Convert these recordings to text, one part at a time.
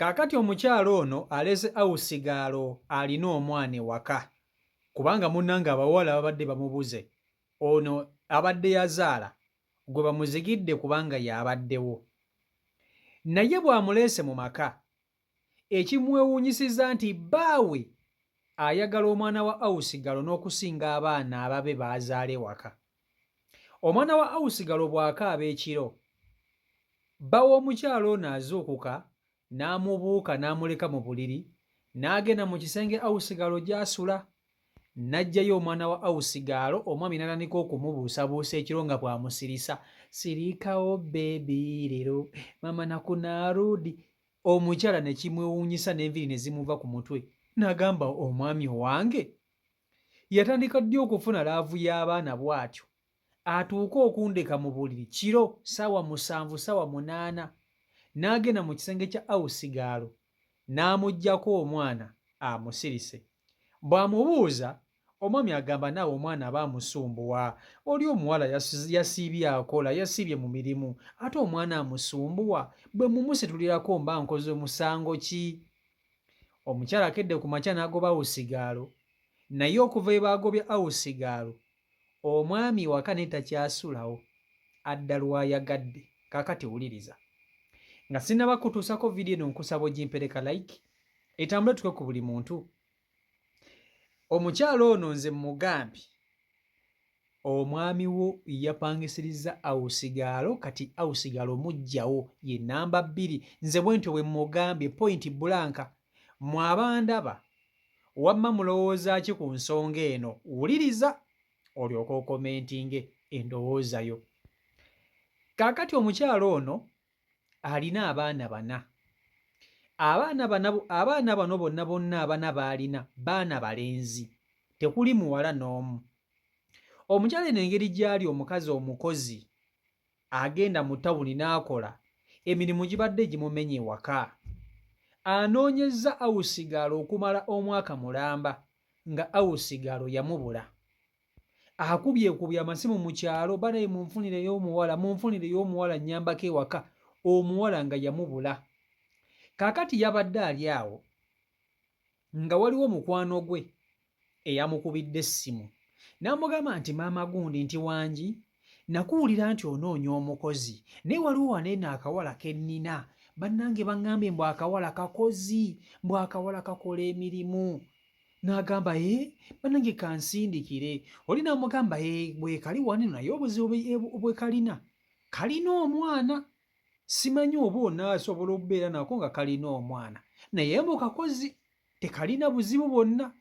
Kaakati omukyala ono aleese awusigaalo alina omwana ewaka kubanga munnange abawala babadde bamubuze ono abadde yazaala gwe bamuzigidde kubanga y'abaddewo. Naye bw'amuleese mu maka ekimwewuunyisizza nti bbaawe ayagala omwana wa awusigalo n'okusinga abaana ababe b'azaala ewaka. Omwana wa awusigalo bw'akaaba ekiro, bba w'omukyala ono azuukuka n'amubuuka n'amuleka mu buliri n'agenda mu kisenge awusigalo gy'asula n'aggyayo omwana wa awusigaalo omwami n'atandika okumubuusabuusa ekiro nga bw'amusirisa sirikawo bebi leero mama nakunarudi omukyala ne kimwewuunyisa n'enviiri ne zimuva ku mutwe n'agamba omwami owange yatandika ddi okufuna laavu y'abaana bw'atyo atuuke okundeka mu buliri kiro ssaawa 7 ssaawa 8 n'agenda mu kisenge kya awusigaalo n'amuggyako omwana amusirise. Bw'amubuuza, omwami agamba naawe omwana aba amusumbuwa, oli omuwala yasiibye akola, yasiibye mu mirimu ate omwana amusumbuwa, bwe mmumusitulirako mba nkoze musango ki? Omukyala akedde ku makya n'agoba awusigaalo naye okuva lwe baagobye awusigaalo Omwami waka naye takyasulawo adda lwayagadde kakati wuliriza nga sinaba kutuusako video eno nkusaba ogimpere ka like etambule tuke ku buli muntu. Omukyala ono nze mugambye omwami wo yapangisirizza awusigaalo kati awusigaalo mujjawo ye namba bbiri nze bwentyo bwe mugambye point blank mwe abandaba Wamma mulowooza ki ku nsonga eno? Wuliriza olyoke okomentinge endowooza yo. Kaakati omukyala ono alina abaana bana. Abaana bana abaana bano bonna bonna abana b'alina baana balenzi, tekuli muwala n'omu. Omukyala eno engeri gy'ali omukazi omukozi agenda mu tawuni n'akola, emirimu gibadde gimumenya ewaka. Anoonyezza Awusigaalo okumala omwaka mulamba nga Awusigaalo yamubula. Akubyekubye amasimu mu kyalo, banaye munfunireyo omuwala, munfunireyo omuwala annyambako ewaka, omuwala nga yamubula. Kaakati yabadde ali awo nga waliwo mukwano gwe eyamukubidde essimu n'amugamba nti maama gundi nti wangi nakuwulira nti onoonya omukozi naye waliwo wano eno akawala ke nnina bannange baŋŋambye mbu akawala kakozi mbu akawala kakola emirimu n'agamba e bannange kansindikire oli n'amugamba e bwekali wano eno naye obuzibu bwe kalina kalina omwana simanyi oba onaasobola okubeera nako nga kalina omwana naye mbu kakozi tekalina buzibu bwonna.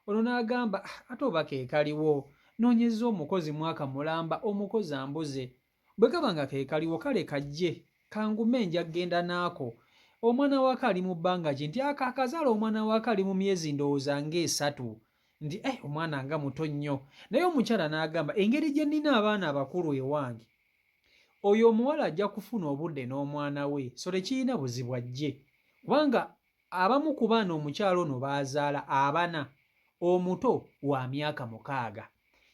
Ono n'agamba ah, ate oba ke kaliwo noonyezza omukozi mwaka mulamba omukozi ambuze bwe kaba nga ke kaliwo kale kajje kangume nja kugenda naako omwana waako ali mu bbanga ki nti ako akazaala omwana waako ali mu myezi ndowooza ng'esatu nti eh omwana nga muto nnyo naye omukyala n'agamba engeri gye nnina abaana abakulu ewange oyo omuwala ajja kufuna obudde n'omwana we so tekirina buzibu ajje kubanga Abamu ku baana omukyala ono b'azaala abana, omuto wa myaka mukaaga.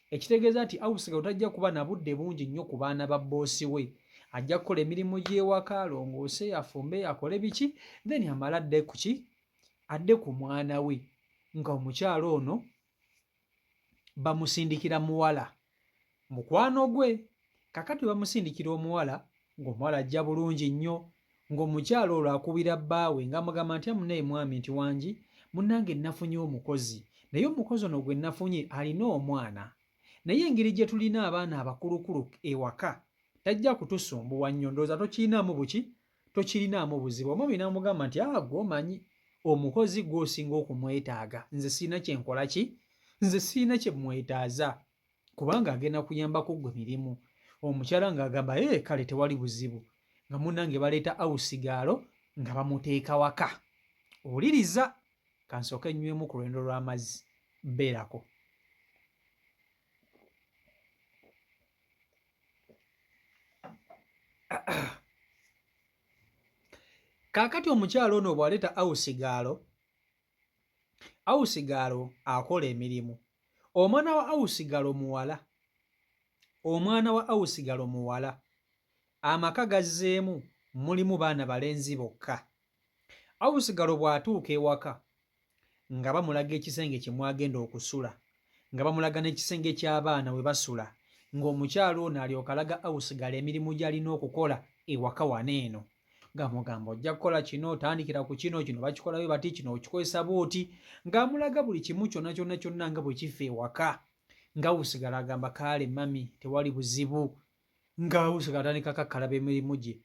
Ekitegeeza nti Ausigalo tajja kuba na budde bungi nnyo ku baana ba bboosi we. Ajja kukola emirimu gy'ewaka, alongoose, afumbe, akole biki then amale adde ku ki? Adde ku mwana we. Nga omukyala ono bamusindikira muwala mukwano gwe. Kakati bamusindikira omuwala ng'omuwala ajja bulungi nnyo ng'omukyala olwo akubira bbaawe ng'amugamba nti amunaye mwami nti wangi munnange nnafunye omukozi naye omukozi ono gwe nnafunye alina omwana naye engeri gye tulina abaana abakulukulu ewaka tajja kutusumbuwa nnyo ndowooza tokirinaamu buki tokirinaamu buzibu omwami n'amugamba nti ah gwe omanyi omukozi gwe osinga okumwetaaga nze sirina kye nkola ki nze sirina kye mwetaaza kubanga agenda kuyambako gwe mirimu omukyala ng'agamba ee kale tewali buzibu nga munnange baleeta awusigaalo nga bamuteeka waka owuliriza kansooke nywemu ku lwendo lw'amazzi beerako Kaakati omukyala ono bw'aleeta awusigaalo, awusigaalo akola emirimu. Omwana wa awusigalo muwala. Omwana wa awusigalo muwala. Amaka gazzeemu mulimu baana balenzi bokka. Awusigalo bw'atuuka ewaka nga bamulaga ekisenge kye mwagenda okusula, nga bamulaga n'ekisenge ky'abaana we basula, ng'omukyala ono alyoka alaga Awusigalo emirimu gy'alina okukola ewaka wano eno. Ng'amugamba ojja kukola kino, tandikira ku kino, kino bakikola bwe bati, kino okikozesa bw'oti, ng'amulaga buli kimu kyonna kyonna kyonna nga bwe kifa ewaka. Nga Awusigalo agamba kaale mami tewali buzibu. Nga Awusigalo atandika kakkalaba emirimu gye.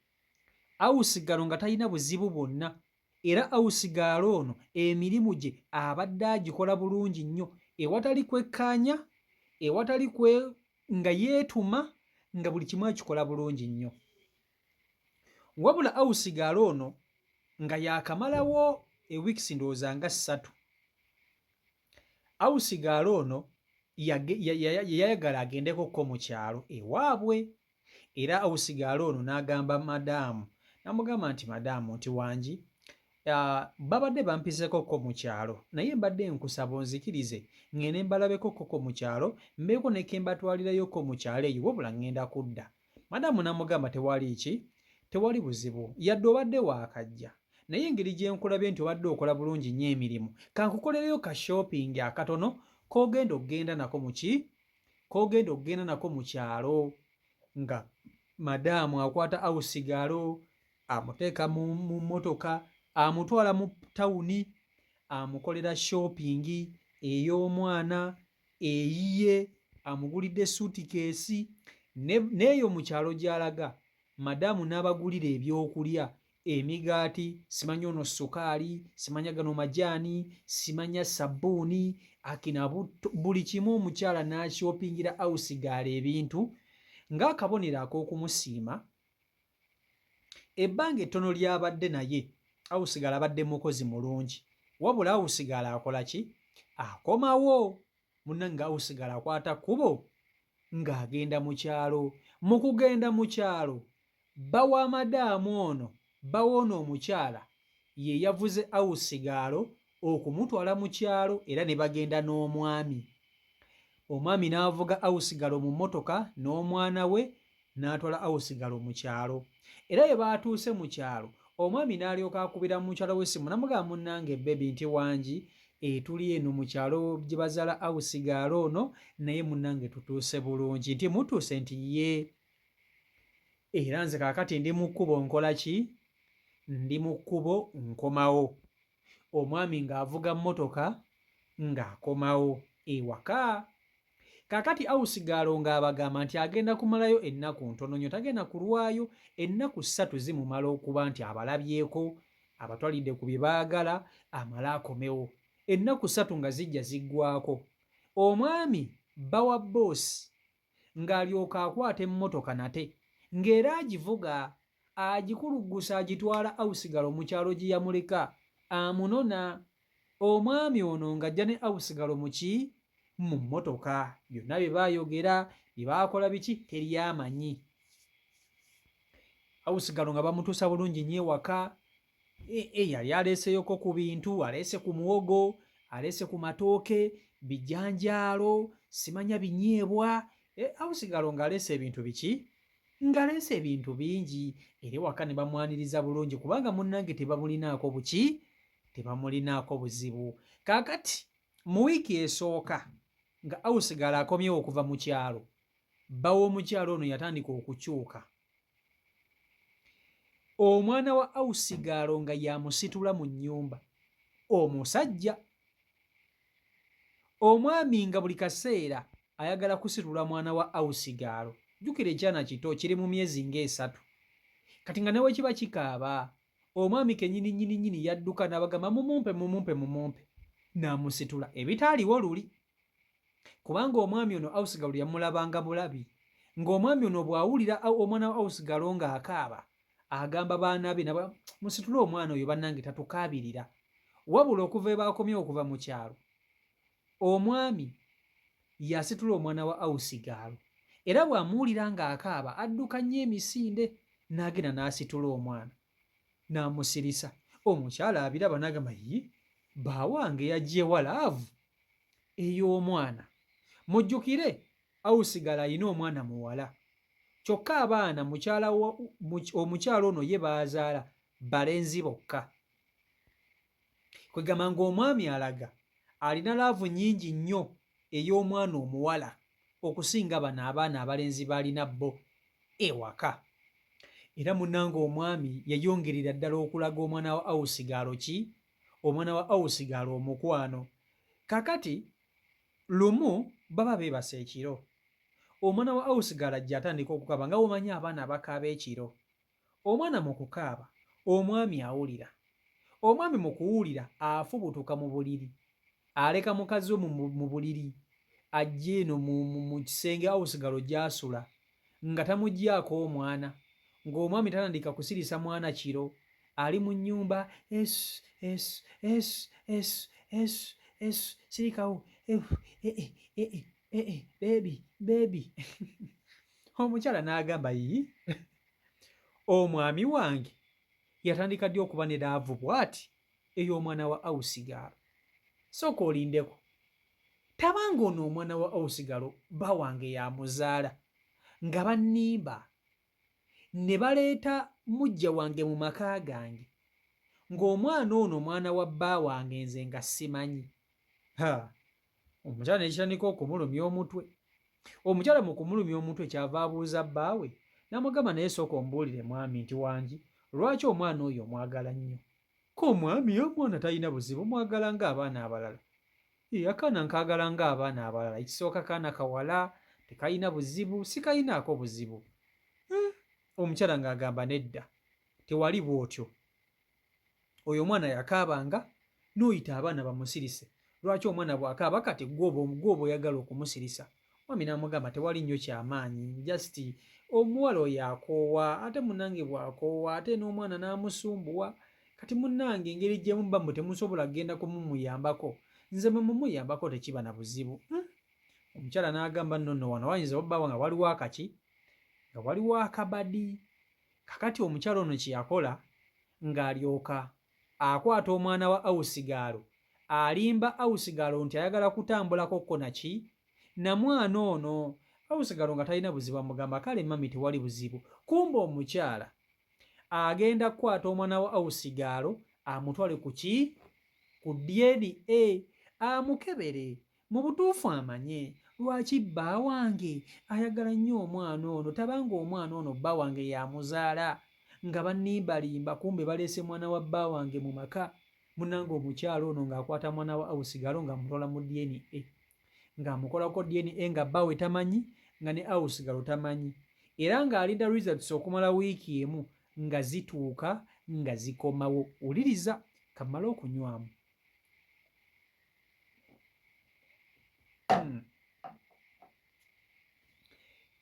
Awusigalo nga talina buzibu bwonna era Awusigaalo ono emirimu gye abadde agikola bulungi nnyo ewatali kwekkaanya, ewatali kwe nga yeetuma nga buli kimu akikola bulungi nnyo. Wabula Awusigaalo ono nga yaakamalawo ewiikisi ndowooza nga ssatu, Awusigaalo ono yayagala agendeko ko mu kyalo ewaabwe. Era awusigaala ono n'agamba madaamu, n'amugamba nti, Madaamu, nti wangi, uh, babadde bampiseeko ko mu kyalo, naye mbadde nkusaba onzikirize ŋŋende mbalabeko koko mu kyalo, mbeeko ne ke mbatwalirayo ko mu kyalo eyo, wabula ŋŋenda kudda. Madaamu n'amugamba, Tewali ki? Tewali buzibu, yadde obadde waakajja, naye engeri gye nkulabye nti obadde okola bulungi nnyo emirimu, kankukolereyo ka shopping akatono k'ogenda okugenda nako mu ki? K'ogenda okugenda nako mu kyalo. Nga madaamu akwata awusigaalo amuteeka mu mmotoka amutwala mu tawuni amukolera shopping ey'omwana eyiye amugulidde suutikeesi n'eyo mu kyalo gy'alaga madaamu n'abagulira ebyokulya emigaati, simanya ono ssukaali, simanya gano majaani, simanya sabbuuni, akina butto, buli kimu omukyala n'akyopingira awusigaala ebintu ng'akabonero ak'okumusiima. Ebbanga ettono ly'abadde naye, awusigaala abadde mukozi mulungi, wabula awusigaala akola ki? Akomawo. Munnange awusigaala akwata kkubo ng'agenda mu kyalo. Mu kugenda mu kyalo, Bba wa madaamu ono, bba w'ono omukyala ye yavuze Awusigaalo okumutwala mu kyalo era ne bagenda n'omwami. Omwami n'avuga Awusigalo mu mmotoka n'omwana we n'atwala Awusigalo mu kyalo. Era bwe baatuuse mu kyalo, omwami n'alyoka akubira mukyala we essimu n'amugamba munnange bbebi nti wangi etuli eno mu kyalo gye bazaala Awusigaalo ono naye munnange tutuuse bulungi. Nti mutuuse? Nti yee. Era nze kaakati ndi mu kkubo nkola ki? Ndi mu kkubo nkomawo. Omwami ng'avuga mmotoka ng'akomawo ewaka. Kaakati Awusigaalo ng'abagamba nti agenda kumalayo ennaku ntono nnyo, tagenda kulwayo, ennaku ssatu zimumala okuba nti abalabyeko, abatwalidde ku bye baagala, amale akomewo. Ennaku ssatu nga zijja ziggwaako, omwami bba wa bboosi ng'alyoka akwata emmotoka nate ng'era agivuga agikuluggusa agitwala Awusigalo mu kyalo gye yamuleka amunona. Omwami ono ng'ajja ne Awusigalo mu ki? Mu mmotoka. Byonna bye baayogera, bye baakola biki teri amanyi. Awusigalo nga bamutuusa bulungi nnyo ewaka. E, e, yali aleeseyoko ku bintu, aleese ku muwogo, aleese ku matooke, bijanjaalo, simanya binyeebwa. E, awusigalo ng'aleese ebintu biki? Ng'aleese ebintu bingi era ewaka ne bamwaniriza bulungi kubanga munnange tebamulinaako buki? Tebamulinaako buzibu. Kaakati mu wiiki esooka nga awusigalo akomyewo okuva mu kyalo, bba w'omukyala ono yatandika okukyuka. Omwana wa Awusigaalo nga y'amusitula mu nnyumba. Omusajja. Omwami nga buli kaseera ayagala kusitula mwana wa Awusigaalo. Jjukira ekyana kito kiri mu myezi ng'esatu. Kati nga ne bwe kiba kikaaba, omwami kennyini nnyini nnyini y'adduka n'abagamba mumumpe, mumumpe, mumumpe. N'amusitula. Ebitaaliwo luli. Kubanga omwami ono Ausigalo yamulabanga bulabi, ng'omwami ono bw'awulira omwana wa Ausigalo ng'akaaba, agamba baana be naba musitule omwana oyo bannange tatukaabirira. Wabula okuva ebaakomyewo okuva mu kyalo, omwami yasitula omwana wa Ausigalo era bw'amuwulira ng'akaaba adduka nnyo emisinde n'agenda n'asitula omwana n'amusirisa. Omukyala abiraba n'agamba yi bba wange yaggye wa laavu ey'omwana. Mujjukire Awusigala alina omwana muwala. Kyokka abaana mukyala omukyala ono ye b'azaala balenzi bokka. Kwegamba ng'omwami alaga alina laavu nnyingi nnyo ey'omwana omuwala okusinga bano abaana abalenzi b'alina bo ewaka. Era munnange omwami yayongerera ddala okulaga omwana wa Awusigaalo ki? Omwana wa Awusigaalo omukwano. Kakati lumu baba beebase ekiro. Omwana wa Awusigaalo ajja atandika okukaaba nga bw'omanyi abaana abakaaba ekiro. Omwana mu kukaaba, omwami awulira. Omwami mu kuwulira afubutuka mu buliri, aleka mukazi we mu buliri ajja eno mu kisenge awusigalo gy'asula nga tamuggyako omwana, ng'omwami tatandika kusirisa mwana kiro, ali mu nnyumba es es es es es es sirikawo eh, eh, eh, eh, eh, bebi bebi omukyala n'agamba yii omwami wange yatandika ddi okuba ne laavu bw'ati ey'omwana wa Ausigalo? Sooka olindeko. Tabanga ono omwana wa Ausigalo bba wange y'amuzaala nga bannimba ne baleeta muggya wange mu maka gange ng'omwana ono mwana wa bba wange nze nga simanyi. Ha! Omukyala ne kitandika okumulumya omutwe. Omukyala mu kumulumya omutwe kyava abuuza bbaawe n'amugamba naye sooka ombuulire mwami nti wangi lwaki omwana oyo omwagala nnyo? Ko omwami omwana talina buzibu mwagala ng'abaana abalala. Ee akaana nkaagala ng'abaana abalala ekisooka kaana kawala tekalina buzibu sikalinaako buzibu. Eh, omukyala ng'agamba nedda tewali bw'otyo. Oyo omwana yakaabanga n'oyita abaana bamusirise. Lwaki omwana bw'akaaba kati gwe oba oyagala okumusirisa? Mwami n'amugamba tewali nnyo kyamaanyi just omuwala oyo akoowa ate munnange bw'akoowa ate n'omwana n'amusumbuwa kati munnange engeri gye muba mbu temusobola kugenda kumumuyambako nze mwe mumuyambako tekiba na buzibu. Hmm? Omukyala n'agamba nno nno wano wayinza obbawo nga waliwo akaki nga waliwo akabadi. Kakati omukyala ono kye yakola ng'alyoka akwata omwana wa Awusigaalo alimba Awusigaalo nti ayagala kutambulako ko naki na mwana ono. Awusigaalo nga talina buzibu amugamba kale mami tewali buzibu. Kumbe omukyala agenda kukwata omwana wa Awusigaalo amutwale ku ki ku DNA amukebere Mu butuufu amanye lwaki bba wange ayagala nnyo omwana ono tabanga omwana ono bba wange y'amuzaala nga bannimbalimba kumbe baleese mwana wa bba wange mu maka. Munnange omukyala ono ng'akwata mwana wa Ausigalo ng'amutwala mu DNA ng'amukolako DNA nga bbaawe tamanyi nga ne Ausigalo tamanyi era ng'alinda results okumala wiiki emu nga zituuka nga zikomawo. Wuliriza kammale okunywamu.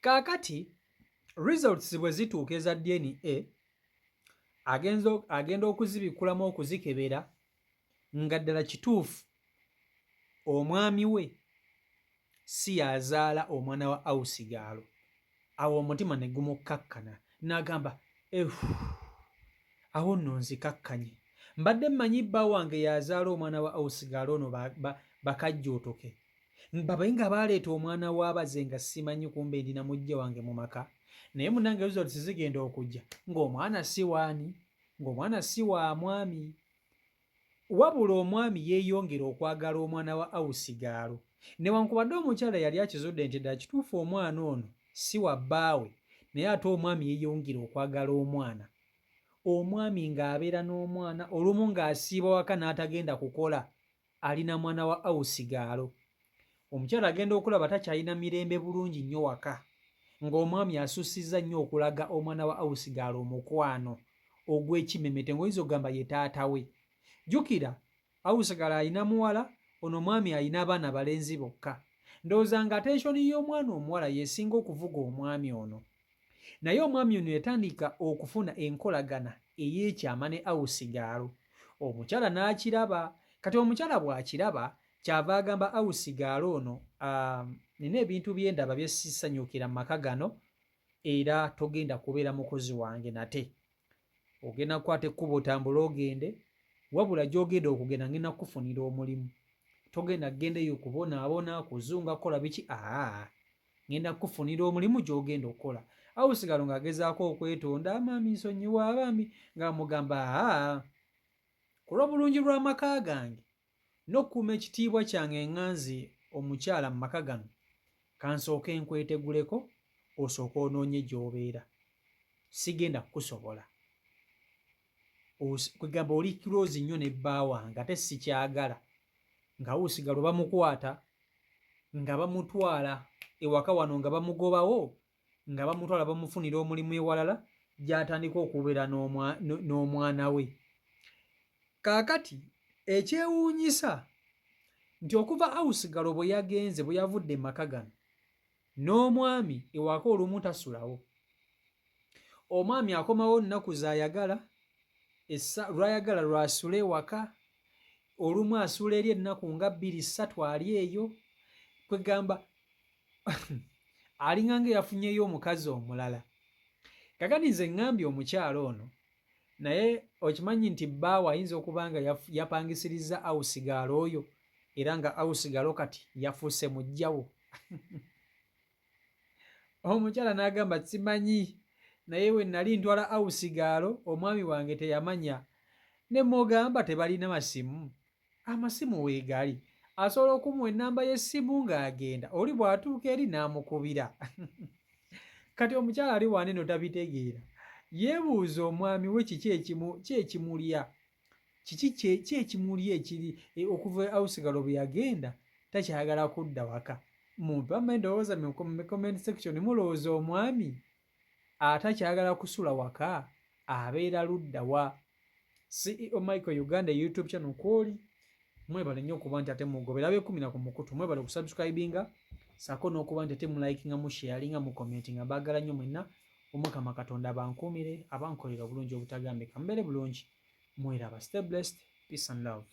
Kaakati results bwe zituuka eza DNA agenda okuzibikulamu okuzikebera nga ddala kituufu omwami we si y'azaala omwana wa Ausigaalo. Awo omutima ne gumukkakkana n'agamba, Ehu! Awo nno nzikakkanye. Mbadde mmanyi bba wange y'azaala omwana wa Ausigaalo ono bakajjuutuke. Babe nga baaleeta omwana wa baze nga simanyi kumbe ndi na muggya wange mu maka. Naye munnange results zigenda okujja ng'omwana si waani? Ng'omwana si wa mwami. Wabula omwami yeeyongera okwagala omwana wa Ausigaalo. Newankubadde omukyala yali akizudde nti ddala kituufu omwana ono si wa bbaawe naye ate omwami yeeyongera okwagala omwana. Omwami ng'abeera n'omwana olumu ng'asiiba waka n'atagenda kukola ali na mwana wa Ausigaalo. Omukyala agenda okulaba takyalina mirembe bulungi nnyo waka ng'omwami asussizza nnyo okulaga omwana wa Ausigaalo omukwano ogw'ekimemete ng'oyinza okugamba ye taata we. Jjukira Ausigalo alina muwala, ono omwami alina abaana balenzi bokka. Ndowooza nga attention y'omwana omuwala y'esinga okuvuga omwami ono. Naye omwami ono yatandika okufuna enkolagana ey'ekyama ne Ausigaalo. Omukyala n'akiraba. Kati omukyala bw'akiraba ky'ava agamba Ausigaalo ono, nina ebintu bye ndaba bye sisanyukira mu maka gano era togenda kubeera mukozi wange nate. Ogenda kukwata ekkubo otambule ogende, wabula gy'ogenda okugenda ngenda kukufunira omulimu. Togenda kugenda eyo kubonaabona, kuzunga, kukola biki, aa ngenda kukufunira omulimu gy'ogenda okukola. Ausigalo ng'agezaako okwetonda, maami nsonyiwa, bambi ng'amugamba aa. Ku lw'obulungi lw'amaka gange n'okukuuma ekitiibwa kyange nga nze omukyala mu maka gano, kansooke nkweteguleko osooke onoonye gy'obeera. Sigenda kukusobola. Kwegamba oli close nnyo ne bba wange ate sikyagala. Nga Usigalo bamukwata nga bamutwala ewaka wano nga bamugobawo nga bamutwala bamufunira omulimu ewalala gy'atandika okubeera n'omwana we. Kaakati ekyewuunyisa nti okuva Ausigalo bwe yagenze bwe yavudde mu maka gano n'omwami ewaka olumu tasulawo. Omwami akomawo nnaku z'ayagala, lw'ayagala lw'asula ewaka, olumu asula eri ennaku nga bbiri ssatu ali eyo, kwegamba alinga nga eyafunyeyo omukazi omulala. Kakati nze ŋŋambye omukyala ono naye okimanyi nti bbaawe ayinza okuba nga yapangisirizza awusigaalo oyo era nga awusigalo kati yafuuse mujjawo. Omukyala n'agamba simanyi naye we nali ntwala awusigaalo omwami wange teyamanya ne mugamba tebalina masimu. Amasimu weegali asobola okumuwa ennamba y'essimu ng'agenda oli bw'atuuka eri n'amukubira. Kati omukyala ali wano eno tabitegeera yeebuuza omwami we kiki ekimu ki ekimulya kiki ki ekimulya ekiri e, okuva awusigalo bwe yagenda takyayagala kudda waka. Mumpe amma endowooza mu comment section mulowooza omwami atakyagala kusula waka abeera ludda wa? CEO Michael Uganda YouTube channel kwoli mwebale nnyo okuba nti ate mugobera abekumira ku mukutu mwebale okusubscribinga sako n'okuba nti ate mulikinga musharinga mucommentinga mbagala nnyo mwenna omukama katonda abankuumire abankolera obulungi obutagambika mubeere bulungi mweraba stay blessed peace and love.